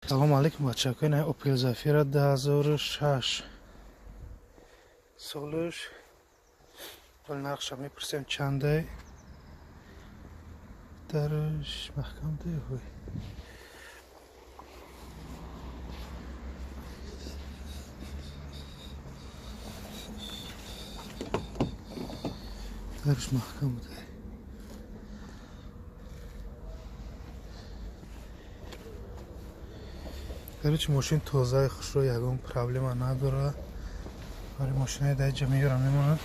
Салому алейкум, бачако. Ина Opel Zafira 2006 солш. Вал нархша мепурсем чандай. Дарш маҳкам ҳой. Дарш маҳкам буда. Короче, мошин тозаи хушро, ягон проблема надора. Барои мошинаи дар ҷа меёрам мемонад.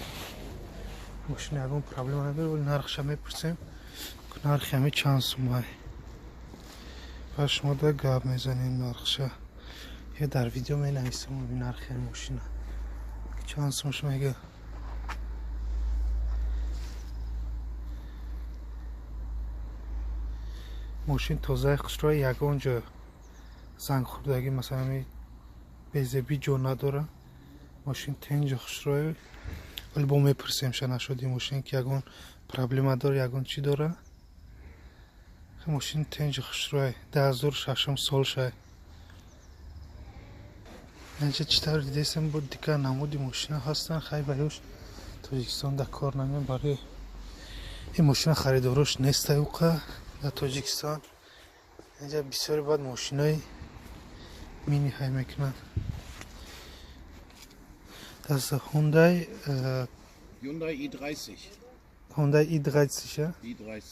Мошина ягон проблема надора, вале нархша мепурсем. Нархи ҳами чанд сумай. Ба шумо да гап мезанем нархша. Я дар видео менависам нархи ҳами мошина. Чанд сумаш мега. Мошин тозаи хушро, ягон ҷо занг хӯрдагӣ, масалан, безебӣ ҷо надора. Мошин тенҷи хушрӯй. Вале бо мепурсем ша нашуди мошин ки ягон проблема дора, ягон чӣ дора. Мошин тенҷи хушрӯй, 2006 сол шай. Инҷа чӣ тавр дидесем, бо дигар намуди мошина ҳастанд. Хай барош Тоҷикистон дар кор намеям, барои ин мошина харидорош нестай уқа дар Тоҷикистон. Инҷа бисёре баъд мошинои мини ҳай мекунанд. Das Hyundai Hyundai i30. Hyundai i30, ja? i30.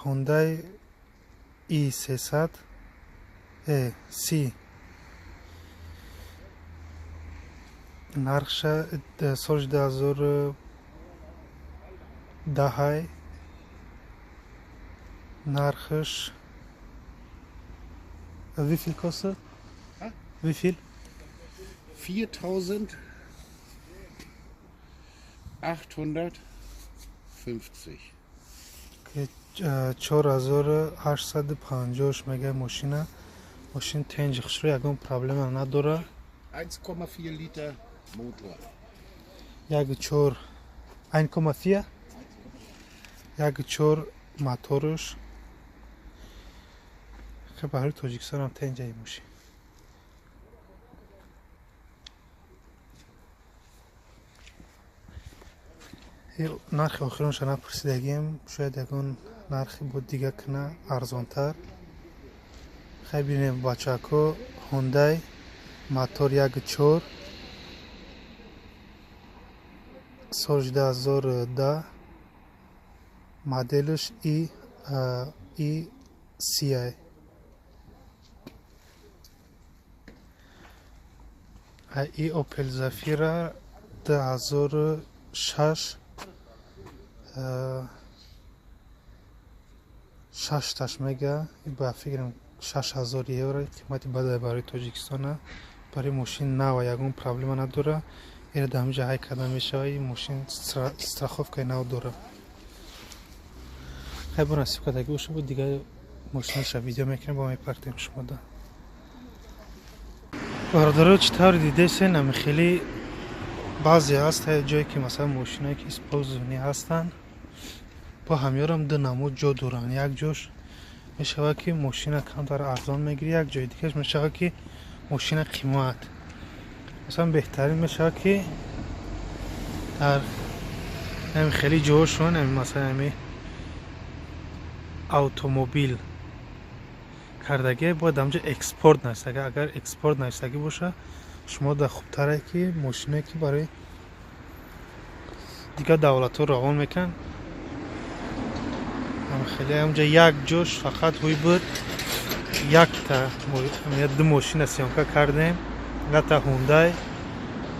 Hyundai i300 C. Нархша соли 2010, нархаш wie viel kostet? Ha? Wie viel? 4850. 4850 мега мошина. Мошин тенҷи хушро, ягон проблема надора. 1,4 Liter Motor. 1,4, 1,4, 1,4 моторш. Хе барои Тоҷикистон ҳам тенҷаи мошин. Нархи охиронша напурсидагим, шояд ягон нархи бо дига кина арзонтар. Хай бинем, бачако, Hyundai мотор 1,4, соли 2010, моделш и i CI. И Opel Zafira 2006, шашташ мега, ба фикрам 6000 евро қимати бадай барои Тоҷикистона. Барои мошин нава, ягон проблема надора. Эра дар ҳамҷа ҳай карда мешава. И мошин страховкаи нав дора. Хай бо насиб кардаги боша, бо дигар мошинаша видео мекунем, бо мепартем шумода. Бародаро, чӣ тавр дидесен, ами хеле баъзе ҳаст ҷое ки масалан мошиное ки использованӣ ҳастанд, бо ҳамёрам ду намуд ҷо доранд. Як ҷош мешавад ки мошина камтар арзон мегирӣ, як ҷои дигараш мешавад ки мошина қимат. Масалан, беҳтарин мешавад ки дар ами хеле ҷоҳошон, ами масалан ами автомобил кардагӣ бояд ҳамҷа экспорт нависагӣ. Агар экспорт нависагӣ боша, шумо да хубтаре ки мошиное ки барои дигар давлатҳо равон мекунанд. Хеле ҳамҷа як ҷош фақат ҳуй буд, якта ду мошина съёмка кардем, якта Hyundai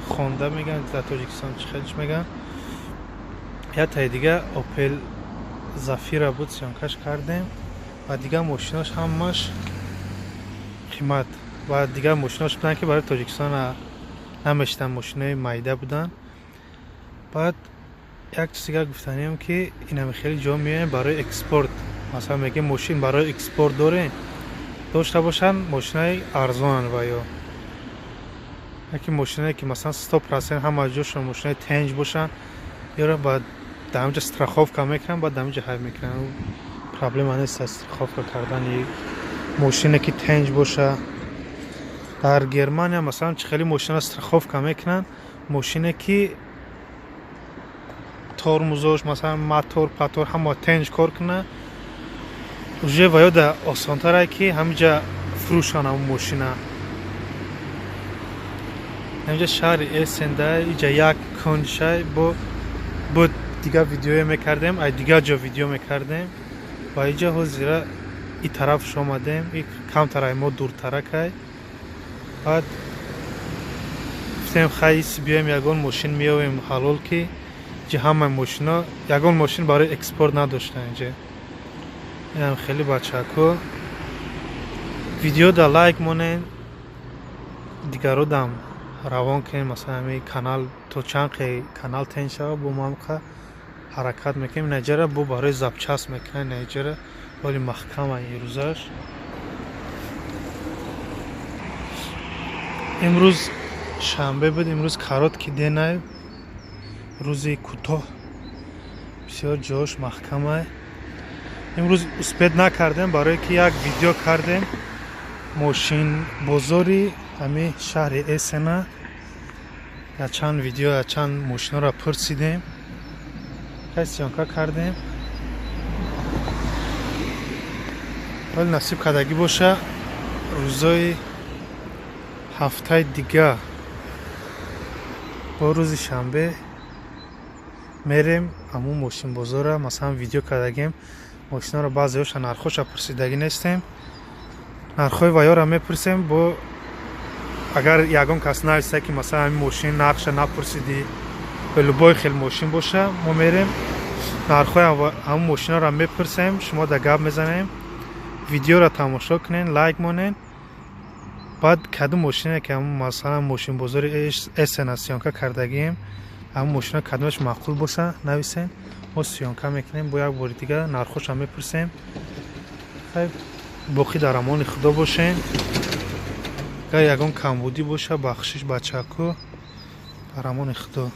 хонда меган дар Тоҷикистон, чӣ хелиш меган, яктаи дига Opel Zafira буд, съёмкаш кардем. Ва дигар мошинош ҳамаш қимат, ва дигар мошинош буданд ки барои Тоҷикистон намешитанд, мошинои майда буданд. Баъд як чиз дигар гуфтаниям ки инами хеле ҷо меоем барои экспорт. Масалан, мегем мошин барои экспорт дорем, дошта бошанд мошинаи арзонанд, ва ё яке мошинае ки масалан 100% ҳама ҷошон мошинаи тенҷ бошанд, ёро ба дар ҳамҷа страховка мекунанд, баъд дар ҳамҷа ҳай мекунанд. Проблема нест аз страховка кардани Мошине ки тенҷ боша. Дар Германия масалан чӣ хеле мошина страховка мекунанд, мошине ки тормозош, масалан мотор, патор ҳама тенҷ кор кунад, уже ва ёда осонтарае ки ҳамиҷа фурӯшанд ҳамун мошина. Ҳамиҷа шаҳри Эссенда иҷа як кунҷшай бо буд, дигар видеое мекардем, ай дигар ҷо видео мекардем ва иҷа ҳозира и тарафш омадем, и камтар ай мо дуртаракай. Баъд гуфтем хайс биёем ягон мошин меёвем ҳалол, ки ҷи ҳамаи мошино ягон мошин барои экспорт надоштан инҷа. Инам хеле бачако видео да лайк монен, дигародам равон кунем, масалан ҳамин канал то чанд қе канал тен шава, бо мо ҳамқа ҳаракат мекунем. Наҷара бо барои запчасть мекунем, наҷара вале маҳкама ирӯзаш. Имрӯз шанбе буд, имрӯз короткий денай, рӯзи кӯтоҳ, бисёр ҷош маҳкамай. Имрӯз успеть накардем, барое ки як видео кардем мошин бозори ҳамин шаҳри Эссена, якчанд видео, якчанд мошиноро пурсидем, хай съёмка кардем. Вале насиб кардагӣ боша, рӯзои ҳафтаи дига бо рӯзи шанбе мерем ҳамун мошинбозора, масалан видео кардагем мошинаро, баъзеҳоша нархоша пурсидагӣ нестем, нархҳои ваёра мепурсем. Бо агар ягон кас нависа ки масалан ҳамин мошин нархша напурсидӣ, ба любой хел мошин боша, мо мерем нархҳои ҳамун мошинаро мепурсем, шумо да гап мезанем. Видеоро тамошо кунен, лайк монен. Баъд кадом мошине ки ҳамун масалан мошинбозори Эссена съёмка кардагием, ҳамун мошина кадомаш маъқул боша, нависен, мо съёмка мекунем, бо як бори дига нархоша мепурсем. Хай, боқӣ дар амони худо бошен. Агар ягон камбудӣ боша, бахшиш бачаку, дар амони худо.